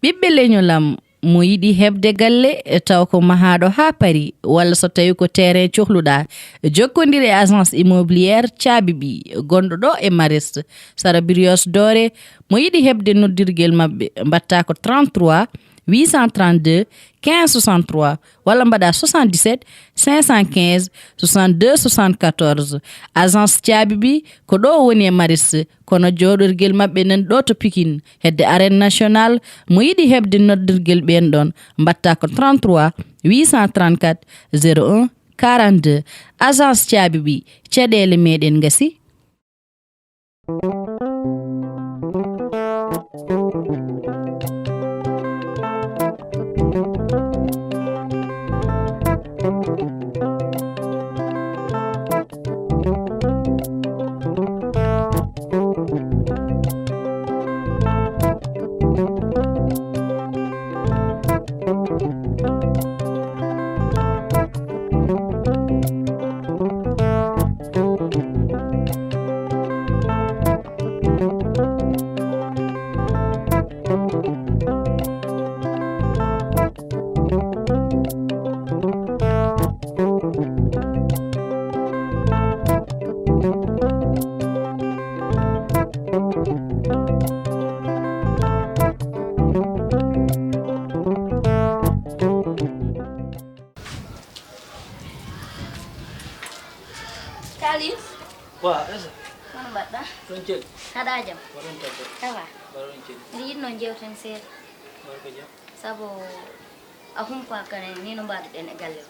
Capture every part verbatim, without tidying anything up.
Ɓiɓɓe leñol am, mo yiɗi heɓde galle taw ko mahaaɗo haa paari, walla so tawii ko terrain cohluɗaa, jokkondir e agence immobilière Caabi Ɓiy, gonɗo ɗo e Mariste, sara Brioche Dorée. Mo yiɗi heɓde noddirgel maɓɓe, mbaɗtaa ko trente-trois huit cent trente-deux quinze soixante-trois, walla mbaɗaa soixante-dix-sept cinq cent quinze soixante-deux soixante-quatorze. Agence Caabi Ɓiy ko ɗo woni e Mariste, kono jooɗorgel maɓɓe nan ɗo to Pikine, hedde Arène Nationale. Mo yiɗi heɓde noddirgel ɓeen ɗoon, mbaɗtaa ko trente-trois huit cent trente-quatre zéro un quarante-deux. Agence Caabi Ɓiy, caɗeele meɗen ngasi. Khalid. Wa, Aïssa. Hono mbaɗɗa? Ɗon cel. Haɗa jam? Waɗon tabba. Ça va? Waɗon cel. Mbiɗo yiɗnoo njeewten seeɗa. Mbar ko jam? Sabu a humpaa kane ni no mbaɗuɗen e galle o.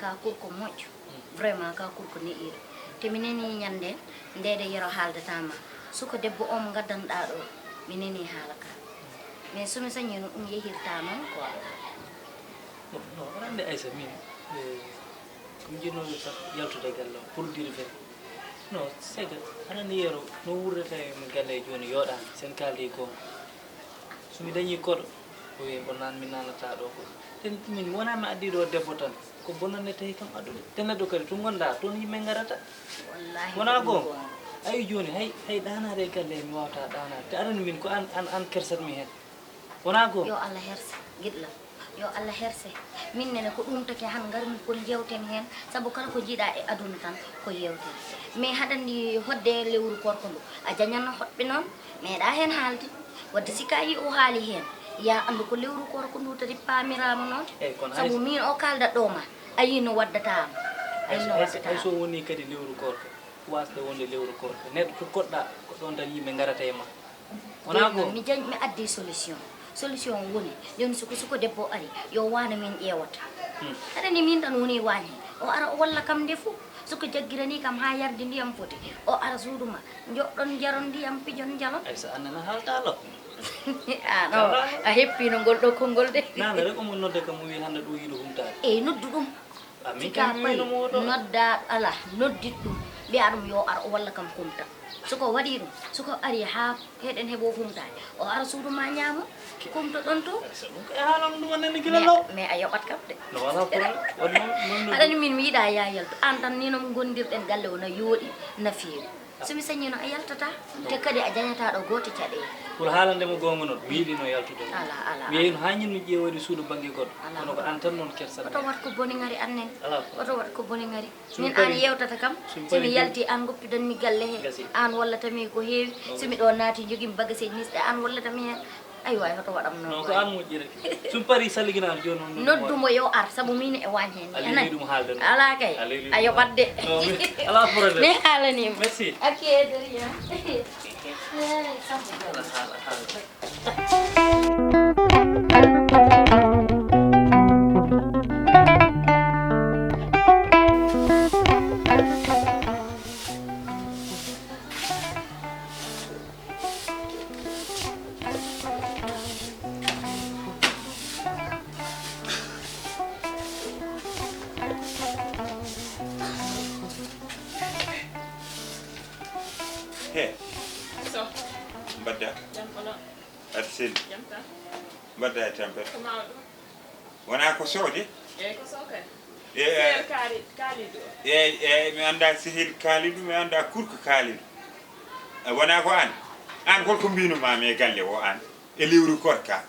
Ka kurko moƴƴo. Vraiment ka kurko neɗɗiiɗo. Te mi nanii ñannde nde de yero haaldataa ma. Suka debbo o mo ngaddanɗaa ɗo, mi nanii haala ka. Mais so mi sañii no ɗum yehirta noon quoi. Bon, non, aɗa anndi Aïssa, min, eh, ko mi jiɗnoo tan yaltude e galle o, pour dire vrai. Non, c'est que, aɗa anndi yero, no wuurdata e mi galle e jooni yooɗaani, sen kaaldi goonga. So mi dañii koɗo, o wiya, "Bon, naan mi naanataa ɗo ko." Te min, wonaa mi addii ɗo debbo tan, ko bonannde tawi kam addude. Te neɗɗo kadi, to ngonɗaa, toon yimɓe ngarata. Wallaahi, wonaa ko ɗum goonga. Goonga. Ayi jooni, hay, hay ɗaanaade e galle, mi waawataa ɗaanaade. Te aɗa anndi min, ko aan, aan, aan kersat mi heen. Wonaa ko? Yo Allah herse, giɗlam. Yo Allah herse. Min nene ko ɗum taki han ngarmi kon njeewten heen, sabu kala ko njiiɗaa e aduna tan ko yeewtere. Mais haɗa anndi hoɗde lewru koorko ndu, a jañanno hoɗɓe noon, meeɗaa heen haalde. Wadde si ka yi o haali heen, ya anndu ko lewru koorko ndu tati paamiraama noon. Eyi, kono hay sabu min o kaalda ɗo ma, a yii no waddata am. A yii no waddata am. Hay so wonii kadi lewru koorko, waasde wonde lewru koorko. Neɗɗo to koɗɗaa, ko ɗoon tan yimɓe ngarata e ma. Wonaa ko? Mi jañ, mi addi solution. Solution woni, jooni suko, suko debbo ari, yo waano min ƴeewata. Hmm. Aɗa anndi min tan woni waañ heen. O ara o walla kam ndefu. Suko jaggirani kam haa yardi ndiyam foti. O ara suudu ma, njoɗɗon njaron ndiyam, pijon njalon. Ay, so aan nana haalta lo. Ah, non. Kala. A heppiino ngol ɗo konngol de. Nana rek omo nodda kam, o wiya hannde ɗo yiɗo humtaade. Eyi, noddu ɗum. Amin. Tika kam mi pay, wiyno mo ɗo. Nodda, ala, noddit ɗum. Mbiya ɗum yo ar o walla kam kumta. Suko waɗi ɗum, suko ari haa heɗen heɓo humtaade. O ara suudu ma ñaamo, kumto ɗon to. So ɗum ko e haalam ɗum wonande gila law. Mais, mais a yoɓat kam de. No wala problème. Won noon, noon, noon. Aɗa anndi min mi yiɗa ya yaltu. Aan tan ni no ngondirɗen galle o na yooɗi, na feewi. So mi sañiino a yaltataa, te kadi a jañataa ɗo gooto caɗeele. Pour haalande mo goonga noon, mi yiɗino yaltude. Alaa, alaa, mi yehino haa ñin mi ƴeewoyde suudu bannge goɗɗo. Alaa. Kono ko aan tan noon kersat. Oto waɗ ko boni ngari annen. Alaa. Oto waɗ ko boni ngari. So mi parii. Min aan yeewtata kam, so mi parii, so mi yalti aan ngoppidan mi galle he. Gasi. Aan wallata mi ko heewi. Noon. So mi ɗo naati njogii mi bagaseeji nisɗe aan wallata mi heen. Aywa, hoto waɗam noon. Non, ko waay. Aan moƴƴi rek. So mi parii salliginaa jooni noon, noddu mo. Noddu mo yo ar, sabu miin e waañ heen. A leeli ɗum haalde noon. Alaa kay. A leeli ɗum haalde. A yoɓat de. Non, mi, alaa problème. Mi haalanii mo. Merci. Ok, de rien. Alaa, alaa, alaa. He. So. Mbaɗɗa? Jam kono. Aɗa selli? Jam tan. Mbaɗɗa e tampere? Ko mawɗum. Wonaa ko Sow de? Eyi, ko Sow kay. E, sehil Kaali-, Kaalidou o. Eyi, eyi, mi anndaa sehil Kaalidou, mi anndaa kurko Kaalidou. E, wonaa ko aan? Aan holko mbiinuma mi e galle o aan? E lewru koorka?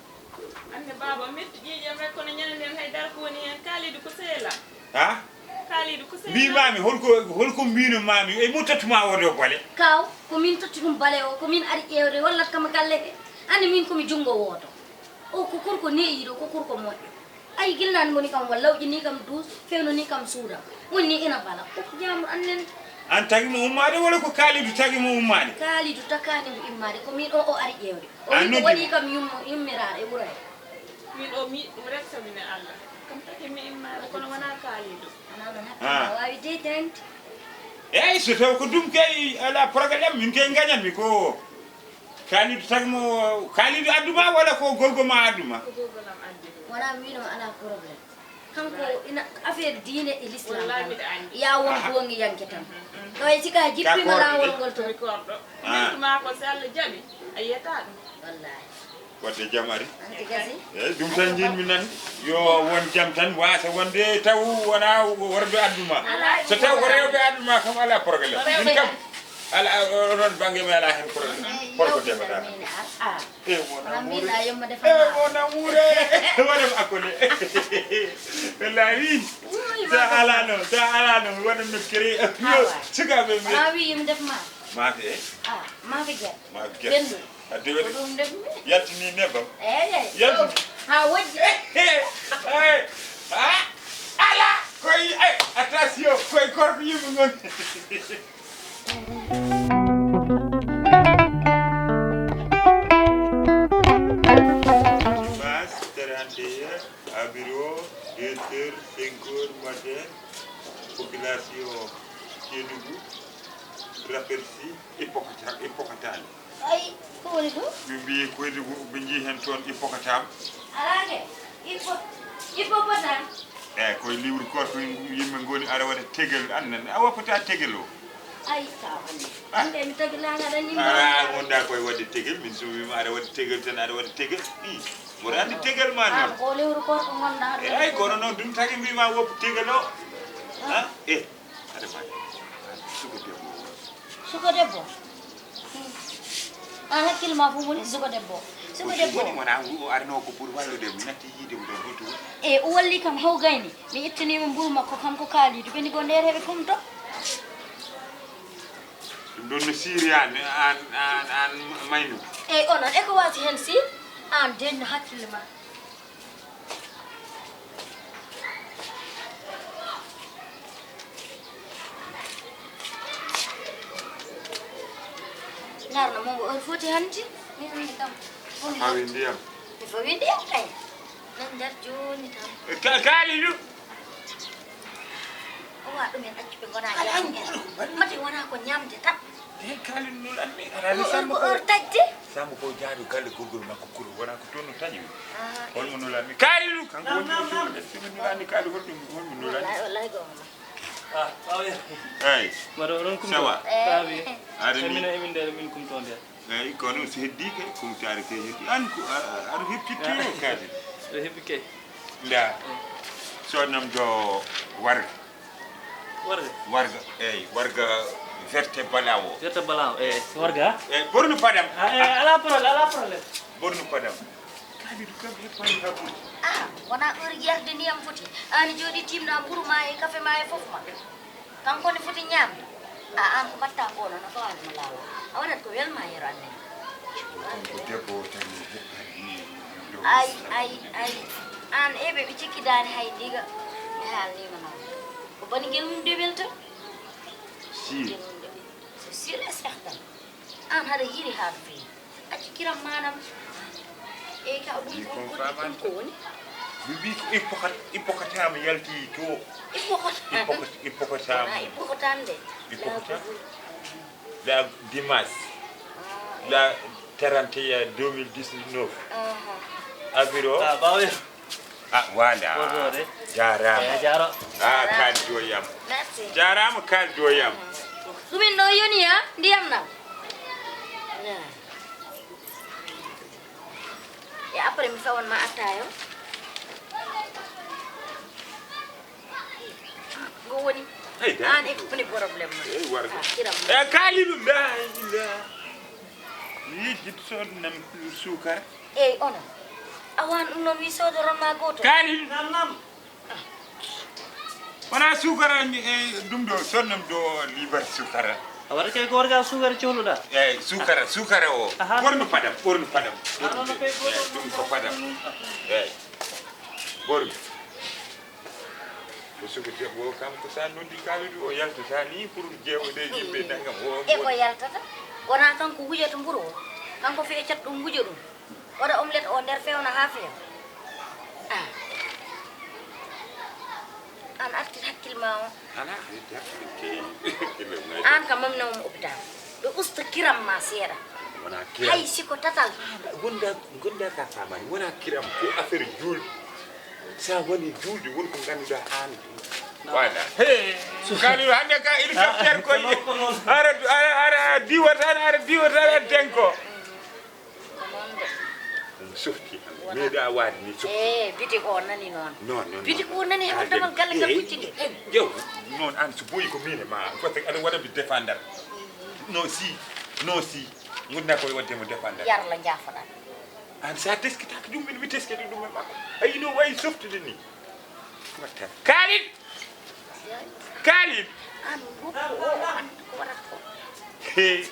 Baaba, metti ƴiiƴam rek, kono ñande nden hay dara ko woni hen. Kaalidu ko seela. Ha? Kaalidu ko seela. Mbimaami, holko, holko mbino maami? E mo tottu ma oɗo bale? Kaw, ko min totti ɗum bale o, ko min ari ƴeewde, wallat kam galle he. Anndi min ko mi junngo wooto. O ko kurko neeyiiɗo, ko kurko moƴƴo. Ayi, gilnaani ngoni kam, walla lawƴini kam duus, fewnani kam suudam. Woni ni ina bala. O ko jaamu annen. An tagi mo ummaade wala ko Kaalidu tagi mo ummaade? Kaalidu takaani mo immaade, ko min o, o ari ƴeewde. O wi ko waɗi kam yummo, yummiraare e wuro he. Min o mi ɗum rek sabi ne Allah. Kam taki mi immaade, kono wonaa Kaalidu. Wonaa ɗon hakkille, a waawi deydande. Eey, so taw ko ɗum kay, alaa problème, min kay ngañan mi ko. Kaalidu tagi mo, Kaalidu addu ma wala ko gorgo ma addu ma? Ko gorgo lam addi. Wonaa mi wiino alaa problème. Kanko ina affaire diine e l'islam. Wallahi mbiɗa anndi. Ya won goongiyanke tan. Ɗo e sika jippima laawol ngol to. Record ɗo. Mintu ma ko so Allah jaɓi, a yiyata ɗum. Wallahi. Wadde jam ari. Anti gasi. Eey, ɗum tan njiɗmi nan. Yo won jam tan, wasa wonde taw wona worɓe addu ma. So taw ko rewɓe addu ma kam, alaa problème. Min kam, alaa, onon bannge mi alaa heen problème. Eey, korko defata tan. Yewtida min, a, a. Eh, mon amour. Min a yomma defa. Eh, mon amour. Eh, waɗam akole. Wallahi. Sa alano, sa alano, waɗam no kere. Awa. Sukaaɓe mi. A wi yim def ma. Maafe, eh? Ah, maafe gerte. Maafe gerte. Ɓendu. A dewe. Ko ɗum def mi. Yaltini nebbam. Eey, eey. Yaltini. Ha wojji. Eh, eh, eh. Ah, ala. Koy, eh, attention, koy korko yimɓe ngon. Dimanche trente et un avril, deux heures, cinq heures matin, population Kédougou, traversé hippopotame, hippopotame. Ay, ko woni ɗum? Ɓe mbiyi koyɗe goo, ɓe njiyi heen toon hippopotame. Alaa ke, hippo-, hippopotame? Eey, koye liwru koor ko yimɓe ngoni ara waɗa tegel, an nan, a woppata tegel o. Ay, ka woni. Ah. An de mi tagi laaga ɗan yimɓe. Ah, wonda koye waɗde tegel, min so wiima ara waɗde tegel tan, ara waɗa tegel. I, mboɗo anndi tegel ma noon. Ah, ko liwru koor ko ngonɗaa ɗum. Eey, kono noon ɗum tagi mbiima woppu tegel o. Ah. Ah, eh. Aɗa mbaɗi suko debbo o. Suko debbo? Hmm. An hakkille ma fof woni suko debbo. Suko debbo. Woni wona o arno ko pour wallude mi natti yiide mo ɗon hoto. E o walli kam haw gayni. Mi ittanima mburu makko kanko Kaalidu. Ɓe ni ko nder heɓe fof to. Ɗum ɗon no siiri an, an, an, an maynu. Eey, onon e ko waasi heen siir? An deeƴno hakkille ma. Ngarno mo ngo heure foti hanti. Mi andi kam. Fawi ndiyam. Mi fawi ndiyam kay. Nan nder jooni tan. E ka-, Kaalidu. O wa ɗum en accu ɓe ngona ñamde. Mate wona ko ñamde tan. Eey, Kaalidu nulanmi. Aɗa anndi Sambo ko heure taƴde? Sambo ko jaadu galle gorgol makko kuru, wona ko toon no taƴi. Ah, on mo nulanmi. Kaalidu, kanko woni ko toon. Est-ce que mi nulani Kaalidu, hol ɗum, hol mo nulani? Wallahi, wallahi, ko on. Ah, Bawe. Eey. Mbaɗa oɗon kumto. Ça va? Bawe. Aɗa ni? Amina, emin nder, min kumto nder. Eey, kono so heddi kay, kumtaare kay heddi. An ko, a, a, aɗa heppittino Kaalidu. Aɗa heppi kay. Nda. Eey. Soodnam do warga. Warga? Warga, eey, warga verte balawo. Verte balawo, eey, warga? Eey, bornu padam. Ah, eey, alaa problème, alaa problème. Bornu padam. Kaalidu kam heppani ha ɓuri. Ah, wona heure yarde ndiyam foti. An jooɗi timɗa mburu ma e kafe ma e fof ma. Kanko ne foti ñaamde. Ah, an ko mbatta ko, no fawaani mo laawol. A waɗat ko welma yero anne. Kanko debbo o tan heɓɓani ɗo. Ay, ay, ay. An e ɓe ɓe cikkidaani hay ndiga. Mi haalnima noon. Ko banigel mum dewel tan. Si. Banigel mum dewel. C'est sûr et certain. An haɗa yiɗi haa no feewi. Accu kiram maanam. E ka ɗum ko, ko, ɗum ko woni? Mi mbi ko hippokata, hippokata mi yalti to. Hippokata? Hippokata, hippokata. Ah, hippokata nde. Hippokata. La dimanche. Ah, la trente et un deux mille dix-neuf. Aha. Avril o. Ah, ɓaawo. Ah, voilà. Bonjour. Jaaraama. Eh, jaaro. Ah, Kaalidu o yam. Merci. Jaaraama, Kaalidu o yam. Ɗumen ɗo yoni, ha? Ndiyam na? Ya. E après mi fawan ma attayo. Ngo woni? Hey, da. An e ko woni problème ma? Hey, warga. Ah, kiram. Eh, Kaalidu, la ilaha. Yi jit son nam sukar. Ey, ono. Awan ɗum noon wi soodoron ma gooto. Kaali. Nam, nam. Wona suukara, e, ɗum ɗo, sonnam ɗo liibar suukara. A waɗa kay ko warga suukara cohluɗa. Eyyi, suukara, suukara o. Aha. Ɓornu paɗam, ɓornu paɗam. Ɓornu, eyyi, ɗum ko paɗam. Eyyi. Ɓornu. Ko suka debbo o, kam ko sa noddi Kalidou o yaltata ni pour jeewde yimɓe nangam o. E ko yaltata? Wona kanko wujata mburu o? Kanko fiye cat ɗum wuja ɗum. Waɗa omelette o nder fewna ha fewa. Ah. An artir hakkil ma o. Ala, an ka mamna um hôpital. Ɓe usta kiram ma seeɗa. Wona kiram. Hay si ko tatal. Gonda gonda ka famani wona kiram ko affaire julde. Sa woni julde woni ko ganduɗa an. Wala. Hey, kali hande ka hélicoptère ko yi. Ara ara ara diwata ara diwata tenko. Ɗum softi hannde. Meeɗa waade ni softi. Eh, bitik o nani noon. Non, non. Bitik o nani e damal galle ngal kuccini. Jew. Non an so boyi ko min e ma. Parce que aɗa waɗa mi défendre. Non si. Non si. Ngudna koye wadde mo défendre. Yarla jaafoɗa. An sa teskitaki ɗum min mi teskiti ɗum e makko. Ayi no wayi softude ni. Watta. Kalit. Kaalid.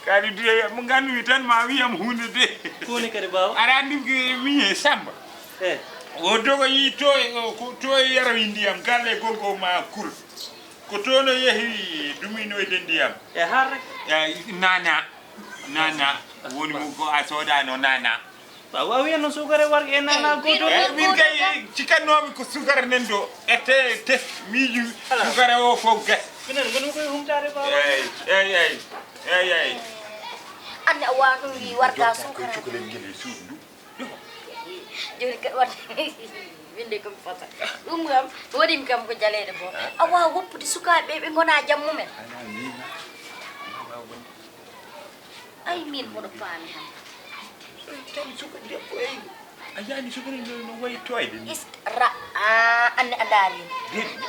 Kaalid duyeya mo nganndu mi tan ma wiyam huunde de. Koni kadi bawa. Aɗa anndi min e Samba. E o dogo yi to to yaroyi ndiyam galle gorgo ma kur. Ko toon o yehi duminoyde ndiyam. E harre. Nana. Nana. Woni mo ko a soodano nana. A wawi no sukara warga e nana goto. Eh, min kay cikannoomi ko sukara nan ɗo. Ete test miiji sukara o fof gas. Minen ngoni koye humtade ba. Eyi eyi eyi eyi eyi. Anne a wawa ɗum wi warga sukara. Cukalel ngel e suudu ndu. Joni kadi wadde winde ko mi fasa ɗum kam waɗimi kam ko jaleede bo a wawa woppude sukaɓe ɓe gona jam mumen. Ay min mboɗo paami han. Tawi suka debbo ey a yaani sukari no no wayi toyde ni. Is ra a anne a daari.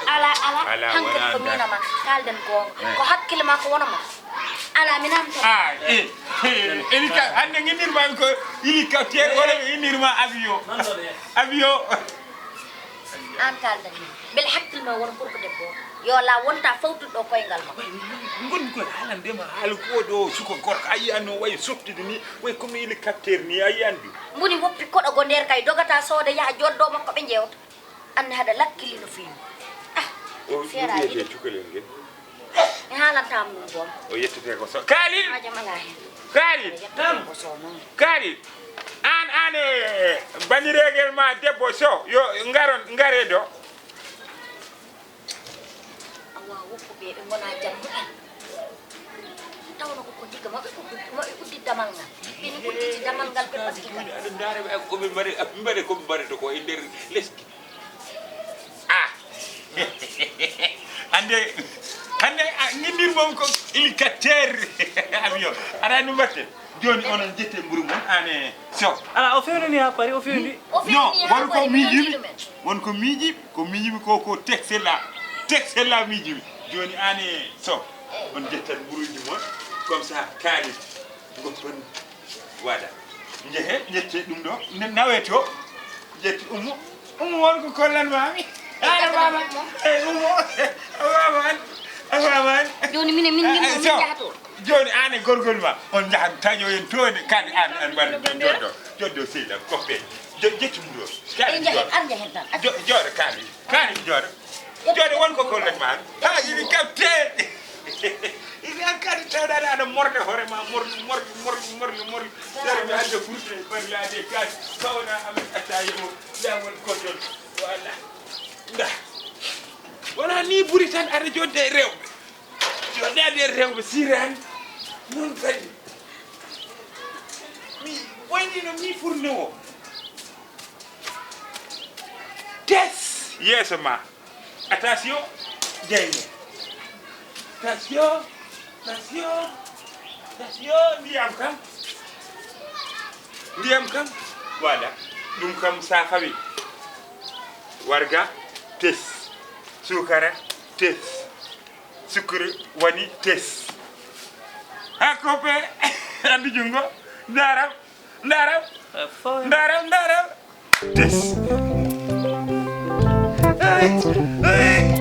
Ala ala hankadi ko minama kalden goonga ko hakkille ma ko wonoma. Ala mi namta. Ah eh eh elika hande nginirma ko hélicoptère wala mi innirma avion. Avion. An kaldan min mbele hakkil ma wona gorko debbo o yo la wonta fawtuɗo ɗo koyngal ma. Gonmi koye haalande ma haala ko ɗo suka gorko a yiyan no wayi softude ni wayi comme hélicoptère ni a yiyan ɗum. Mboni woppi koɗo go nder kay dogata sooda yaha joddo makko ɓe jewta. Anne haɗa lakkili no feewi. Ah feeraɗi. Cukalel ngel. Mi haalanta mo ɗum boom. O yettete ko so kaalin. Hajam alaa heen. Kaalin. Hajam ko so noon. Kaalin. Aan aan e banndireegel ma debbo so yo ngaron ngare ɗo. Awa woppuɓe ɓe ngona jam mumen. Tawno ko ko ndigga maɓe uddi maɓe uddi damal ngal. Ɓe ni udditi damal ngal ɓe ɓatti kadi. Aɗa ndaara ɓe ko ɓe mbaɗe ɓe mbaɗe ko ɓe mbaɗata ko e nder lesdi. Ah. Hande hande ngindir mom ko hélicoptère avion. Aɗa anndi mbatte. Joni onon jette mburu mon ane so. Ala o fewni ha pari o fewni. Non, won ko miijimi. Won ko miiji, ko miijimi ko ko texte la. Texte la miijimi. Joni ane so. On jettat mburuji mon. Comme ça kaalis goppon. Waɗa. Njehe ƴette ɗum ɗo nawe to ƴetti ummo ummo won ko kollan mami. Aɗa mama ey ummo a mama an a mama an. Joni minen min min min jahato. Joni an e gorgol ma on jahan taƴo en to kadi an an mbaɗa joddo joddo seyda koppe ƴetti ɗum ɗo. Ey jahen ar jahen tan. Jooɗo kadi. Kaari mi jooɗo. Jooɗo won ko gollen ma. Ha ini kam teeɗe. Ini an kadi tawɗaɗe aɗa morde hoore ma morli morli morli morli morli. Dara mi adda kurte ballade kadi kawna amin attaye o lawol gotol. Wala. Nda. Wona ni buri tan aɗa jodde e rewɓe. Joddaade e rewɓe sirani. Noon kadi. Mi waynino mi furnewo. Tes yeeso ma. Attention, jeyne. Attention, attention, attention, ndiyam kam. Ndiyam kam, voilà. Ɗum kam sa fawi. Warga, tes. Sukara, tes. Sukkuru woni tes. Ha koppe addu junngo. Ndaram. Ndaram. Ndaram, ndaram. Des. Hey! Hey!